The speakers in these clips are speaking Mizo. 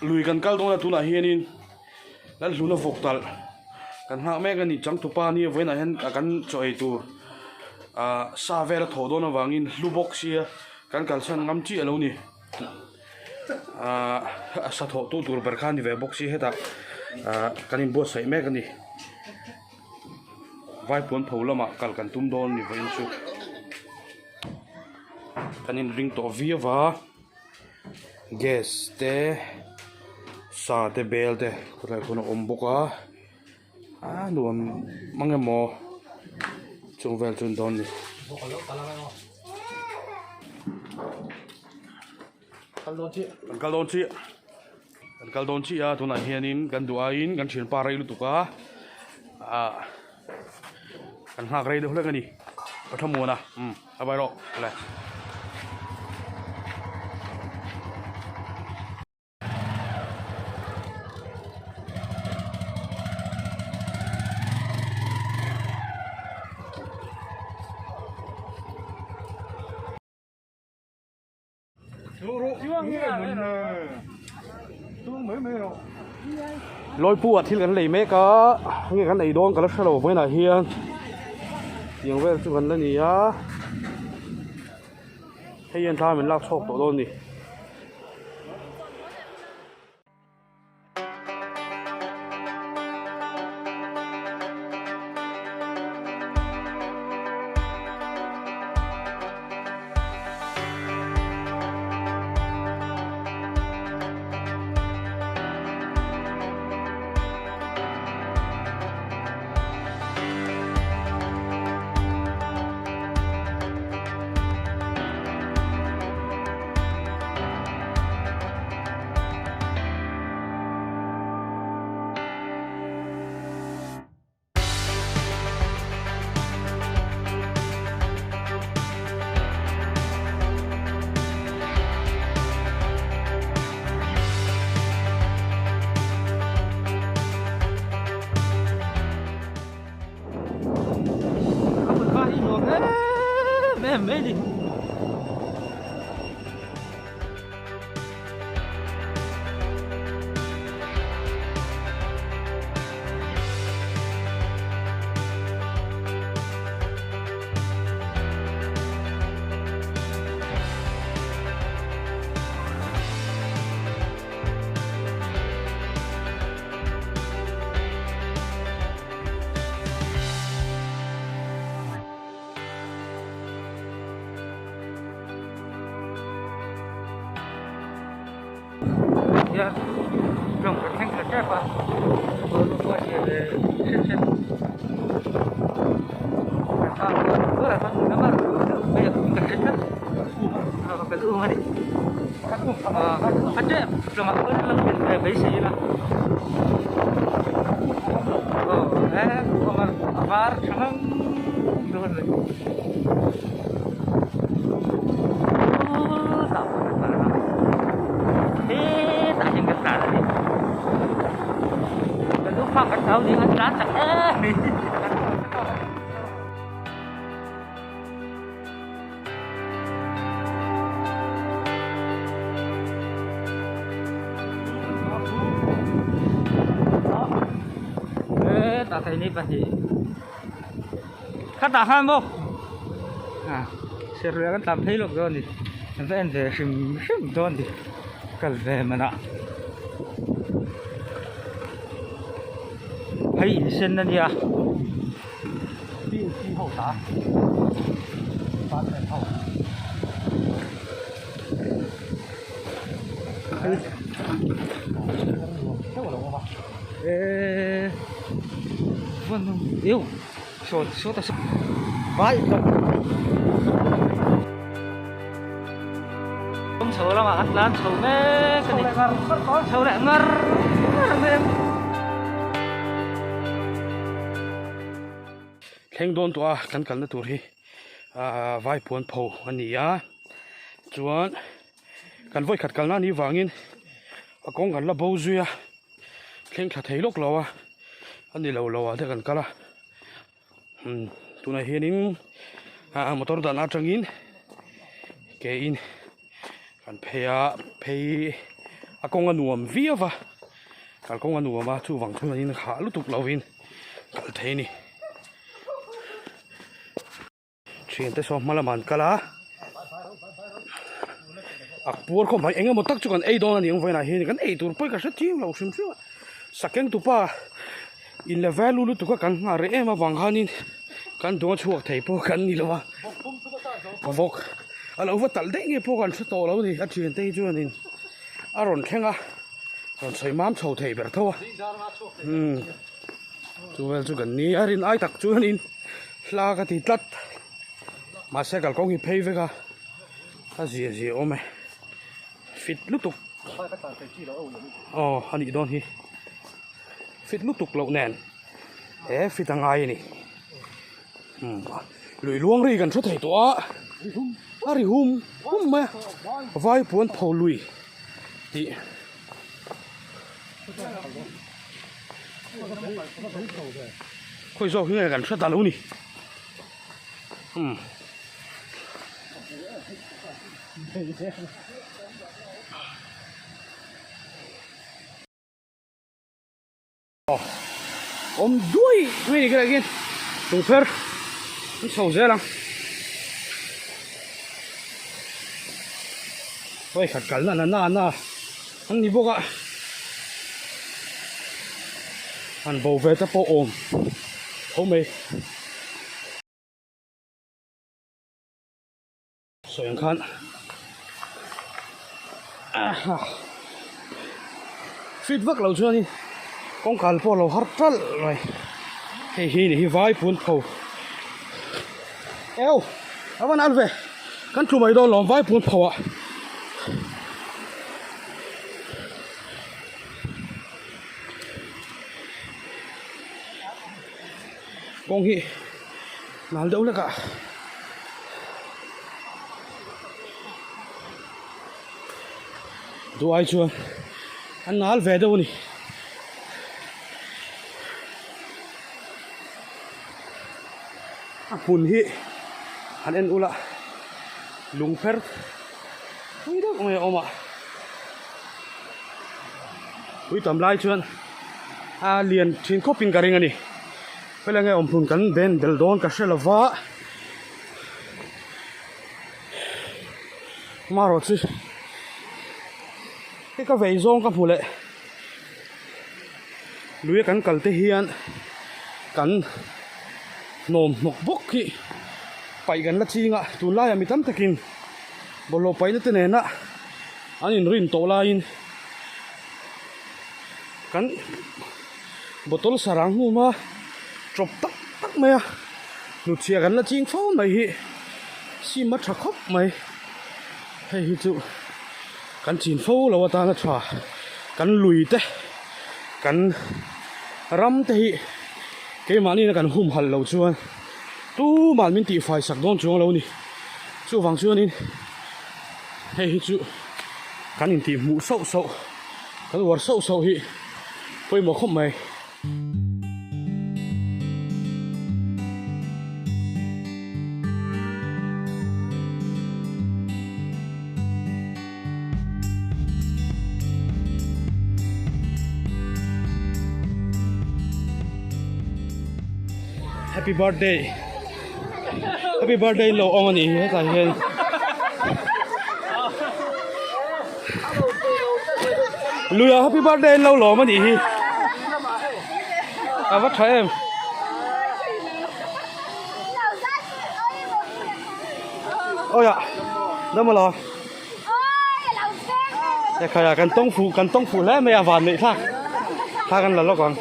Lui kan kal dawn a tunah hianin Lalhluna vawk talh kan nghak mek a ni changtupa nia vawiinah hian kan chaw ei tur ah sa vel a thawh dawn avangin hlu bawk sia kan kalsan ngam chiah lo ni ah a sa thawh tu tur ber kha a ni ve bawk sia hetah ah kan inbuatsaih mek a ni vaipuan pho lamah kal kan tum dawn a ni vawiin chu kan inring tawh viau va. Gas te sa te bel te khawtlai khawn a awm bawk a a nuam mang emaw chung vel chu an dawn a ni. Kan kal dawn chiah kan kal dawn chiah a tunah hianin kan duh aiin kan thianpa rei lutuk a ah kan nghak rei deuh hlek a ni ka thlamuan a umm a vai rawh le. Lawipu ah thil kan lei mek a nge kan ei dawn ka la hrelo vawiinah hian tiang vel chu kan la ni a hei hian thla min lak chhuak tawh dawn a ni. A hmun hma hi nuam em em mai a ni. Hian lawng kan thleng thla tep a a var tha ngang dawn a ni. Hetah hian kan tlan a ni kan lu phak kan hlau ning an tlan chak em mai. Hetah keini pahnih khatah khan maw ah serlui ah kan tlan phei lawk dawn a ni kan va en ve hrim hrim dawn a ni kal ve manah phei in sen a nia. Chho lamah an tlan chho mek a ni chho leh ngar ngar mai ang. Thleng dawn tawh a kan kalna tur hi ahh vaipuan pho a ni a chuan kan vawikhat kalna anih vangin a kawng kan la bo zui a thleng thla thei lawk lo a a ni lo lo ah te kan kal a umm tunah hianin ah motor dan atangin ke in kan phei a phei. A kawng a nuam viau va, kalkawng a nuam a, chuvang chuan hah lutuk lovin kal thei a ni. Thiante saw hma lamah an kal a, a puar khawp mai eng emaw tak chu kan ei dawn a ni ang vawiinah hian kan ei tur pawh hi ka hre chiang lo hrim hrim a, sakeng tupa in la value lutuk a kan nghah reh em avang khanin kan duang chhuak thei pawh kan ni lo a, vawk a lo va talh daih nge pawh kan hre tawh lo a ni a thiante hi chuanin a rawn thleng a rawn sawi mam chho thei ber tho a umm. Chu vel chu kan ni a rin ai tak chuanin hla ka ti tlat mahse kalkawng hi phei vek a a zia zia awm e fit lutuk aw a nih dawn hi fit lutuk loh nen he fit a ngai a ni umm lui luang ri kan hre thei tawh a a ri hum hum mai a vai puan pho lui tih. Khawi zawk hi nge kan hre ta lo ni umm aw awm duai mai ni khelai khian lungpher an chho zel ang hawi khat kalna na na na an ni bawk a han bo ve te pawh awm tho mai sawi ang khan aha fit vak lo chuanin kawngkhar pawh a lo har ṭalh mai hei hi ni hi vai pun pho eu a va nal ve kan tlu mai dawn lawm vai pun pho ah. Kawng hi nal deuh hlek a duh ai chuan a nal ve deuh a ni. A hmun hi han en ula lungpher thui deuh mai a awm a pui tam lai chuan a lian thin khawp in ka ring a ni hela nge awm hmun kan ben bel dawn ka hre lova marawh chu hei ka vei zawng ka hmu leh. Lui a kan kal te hian kan hnawm hnawk bawk hi paih kan la ching a tunlaiah mi tam takin bawlhhlawh paihna te nena an inrin tawh laiin kan bottle sarang hmum a tawp tak tak mai a hnutchhiah kan la ching fo mai hi sim a tha khawp mai hei hi chu. Kan chin fo lo atana tha kan lui te kan ram te hi keimahni na kan humhalh lo chuan tumah min tihfai sak dawn chuang lo a ni. Chuvang chuanin hei hi chu kan intihhmuh sauh sauh kan uar sauh sauh hi pawimawh khawp mai. Happy birthday Happy birthday lo awm a nih hi hetah hian Luia happy birthday lo lawm a nih hi a va tha em Oi ah dam a lo e khai ah kan tawng fuh kan tawng fuh hle mai a van neih thlak thla kan la lawk ang.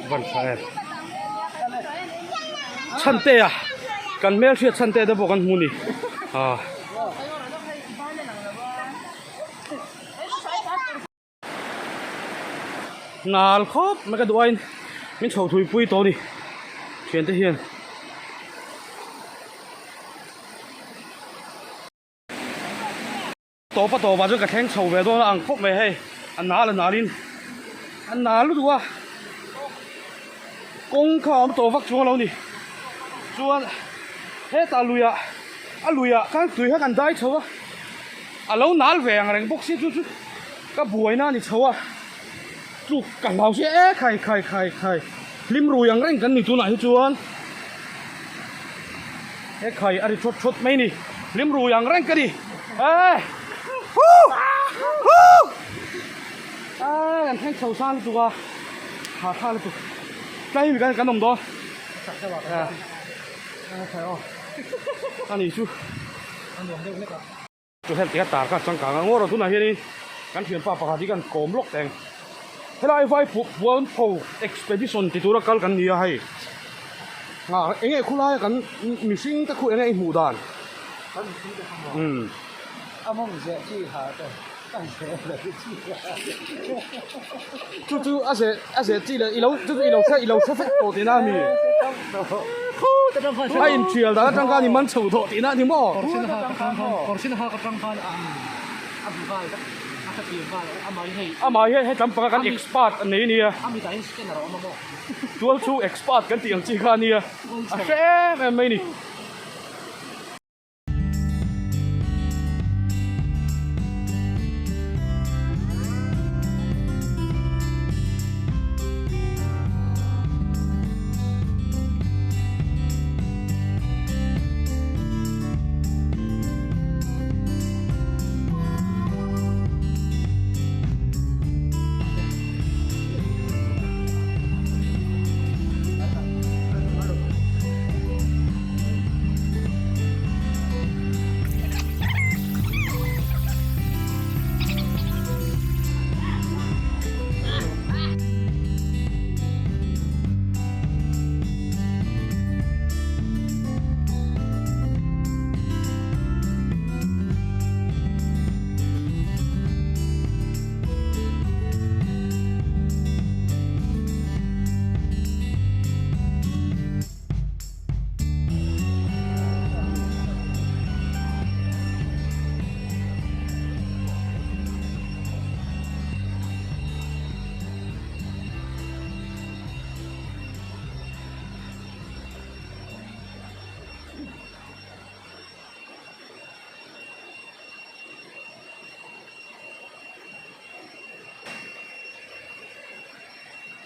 Van tha em chhante a kan hmel hriat chhante te pawh kan hmu ni ah. Nal khawp mai ka duh aiin min chho thui pui tawh a ni thiante hian. Tawpa tawpah chuan ka thleng chho ve dawn a ang khawp mai hei a nal a nalin a nal lutuk a kawng kha a awm tawh vak chuang lo ni chuan hetah luiah a luiah khan tui kha kan dai chho a a lo nal ve ang reng bawk sia chu chu ka buaina a ni chho a tluk ka hlau sia e khai khai khai khai hlim rui ang reng kan ni tunah hi chuan. He khai a ri thawt thawt mai ni hlim rui ang reng ka ni eh huu huu ah kan thleng chho sang lutuk a ha tha lutuk tlai mi kan kan awm dawn a ni chu Chu hel tia tar kha changkang a ngaw rawh tunah hianin kan thianpa pakhat hi kan kawm lawk teng helai vai puan pho expedition ti tura kal kan ni a hei ah eng nge khulai a kan mihring te khu eng nge i hmuh dan kan mihring te kha maw a mawng zeh chi ha te kan zeh lo chi chu chu a zeh a zeh chi leh i lo chu chu i lo hre i lo hre vek tawh tihna a mi. A inthial dan atang khan i man chho tawh tihna a ni maw? Amah hian he tlampanga kan expert a nei ania. Tual chu expert kan tih ang chi kha ania. A hre em em mai a ni.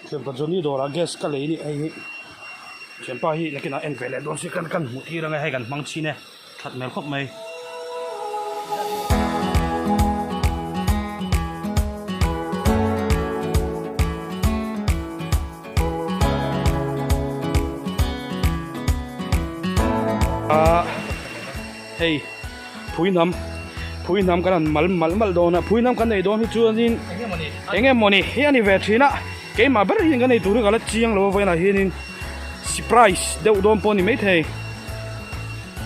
Thianpa Johnny dawrah gas ka lei a ni hei hi thianpa hi nakinah en ve leh dawn se kan kan hmuh tir ang e hei kan hmang chhin e that hmel khawp mai. Ah hei phuihnam phuihnam kan han mal malh malh dawn a phuihnam kan nei dawn hi chuanin eng emaw ni hi a ni ve thin a keimah ber hian kan ei tur hi ka la chiang lo a vawiinah hianin surprise deuh dawn pawh a ni maithei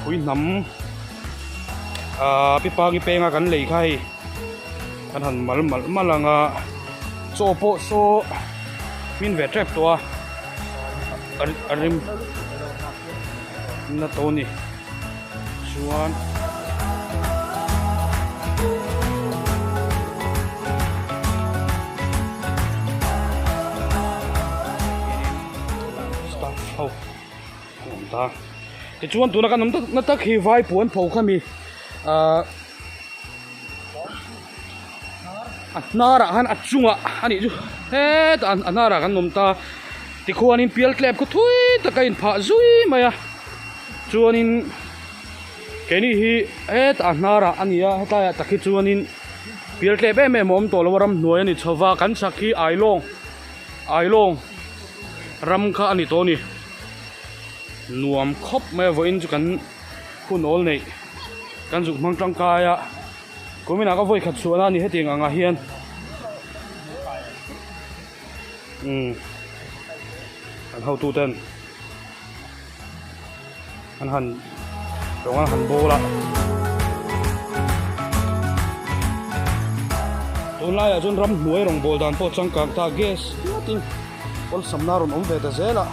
phuihnam ah pipangi penga kan lei kha hei kan han mal malh malh ang a chaw pawh saw hmin ve tep tawh a a rim na tawh a ni. Chuan staff ho an awm ta tichuan tuna kan awm na tak hi vai puan pho kha mi ahh a hnarah khan a chungah a nih chu hetah a hnarah kan awm ta tikhuanin pial tlep khaw thui tak a inphah zui mai a chuanin keini hi hetah a hnarah a ni a hetlaiah tak hi chuanin pial tlep em em a awm tawh lo a ramhnuai a ni chho va kan chhak hi ailawng ailawng ram kha a ni tawh a ni nuam khawp mai a vawiin chu kan hun awl neih kan zuk hmang tangkai a. Kuminah ka vawi khat chhuahna a ni hetiang angah hian umm an hotu ten an han rawng an han bawl a tunlaiah chuan ramhnuai rawng bawl dan pawh changkang ta gas tlatin awlsamna a rawn awm ve ta zel a.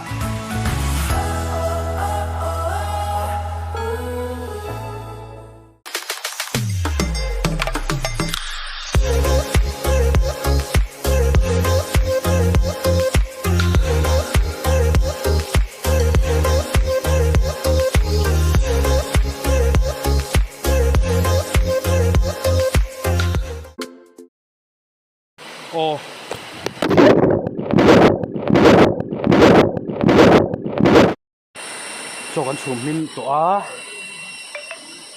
Aw. Chaw kan chhum hmin tawh a,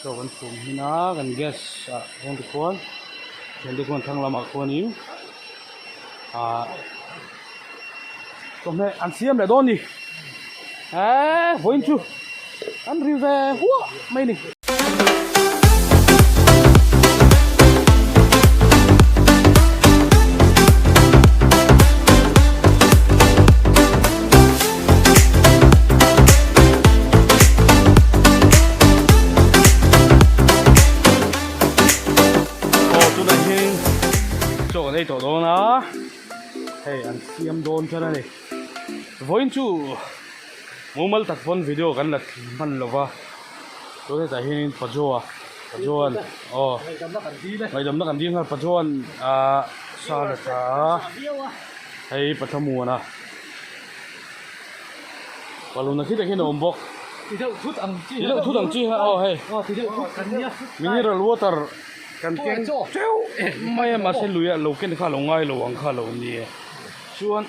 chaw kan chhum hmin a, kan gas ah hian tikhuan thiante khuan thlang lamah khuanin ah chawhmeh an siam leh dawn a ni eee vawiin chu an ri ve huah mai a ni. Aw tunah hian chaw kan ei tawh dawn a hei an siam dawn chuan a ni vawiin chu mumal tak pawn video kan la hman lo va tun hetah hianin pajoa pajoan aw ngaihdamna kan dil nghal pajoan ah sa la tha a hei pathlamuana. Balloon khi te khian a awm bawk. Ti deuh thut ang chi. Ti deuh thut ang chi ha aw hei. Aw ti deuh thut kan nia. Mineral water kan keng teuh mai a mahse lui ah lo ken kha a lo ngai lo ang kha a lo ni e. Chuan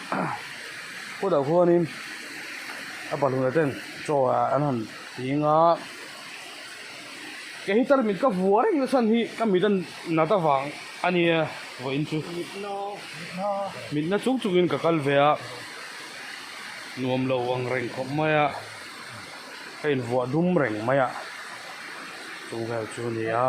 kawtah khuanin a balloon ah ten chaw ah an han ting a. Kei hi tarmit ka vua reng na chhan hi ka mit a nat avang a nia vawiin chu. Mitna chung chungin ka kal ve a. Nuam lo ang reng khawp mai a, ka invuah dum reng mai a, chu vel chu a ni a.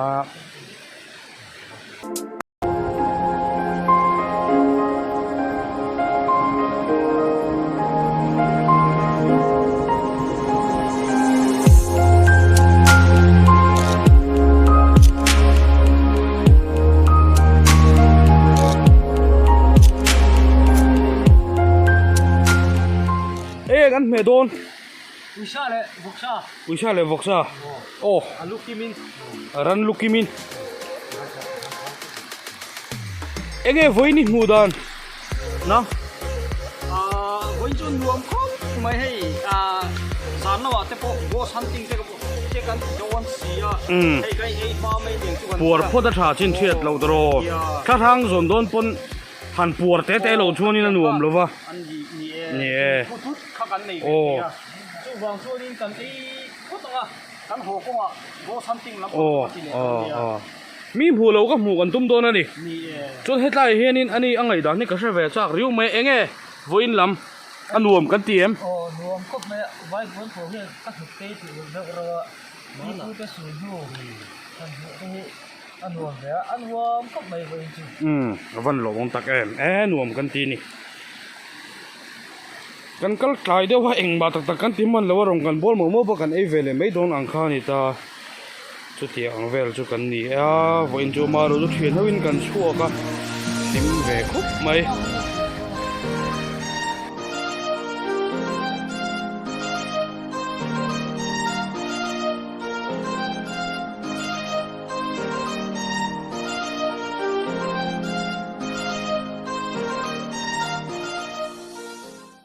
Eng an hmeh dawn? Uisa leh vawksa. Uisa leh vawksa. Aw. A lu kimin. Ran lu kimin. Enge vawiin i hmuh dan? Na? Vawiin chu nuam khawp mai hei. Zan lamah te pawh ghost hunting te ka Che kan ti dawn si a, hei kan ei hma mai nen chu kan Puar phawt a tha chin chhiat loh tawh. Thla hrang zawn dawn pawn han puar te te lo chuanin a nuam lo va. An ni ni e. Ni e. Thu thut kha kan nei ve thei a. Chuvang chuanin kan ei phawt ang a, kan haw kawngah ghost hunting lam pawh kan ti leh dawn nia. Mi hmuh lo ka hmuh kan tum dawn a ni. Ni e. Chuan hetlai hianin ani a ngaihdan hi ka hre ve chak riau mai. Enge vawiin lam a nuam kan ti em? Aw nuam khawp mai a, vai buan pawh hian ka hnuk tei tih loh deuh reuh a, mi te sul hnu han hmuh te hi a nuam ve a, a nuam khawp mai vawiin chu. Umm a van lawmawm tak em, e nuam kan ti ni. Kan kal tlai deuh a engmah tak tak kan ti hman lo a rawn kan bawl mawh mawh pawh kan ei ve leh mai dawn ang kha a ni ta, chutiang ang vel chu kan ni a, vawiin chu ama erawh chu thian ho in kan chhuak a, hlim ve khawp mai.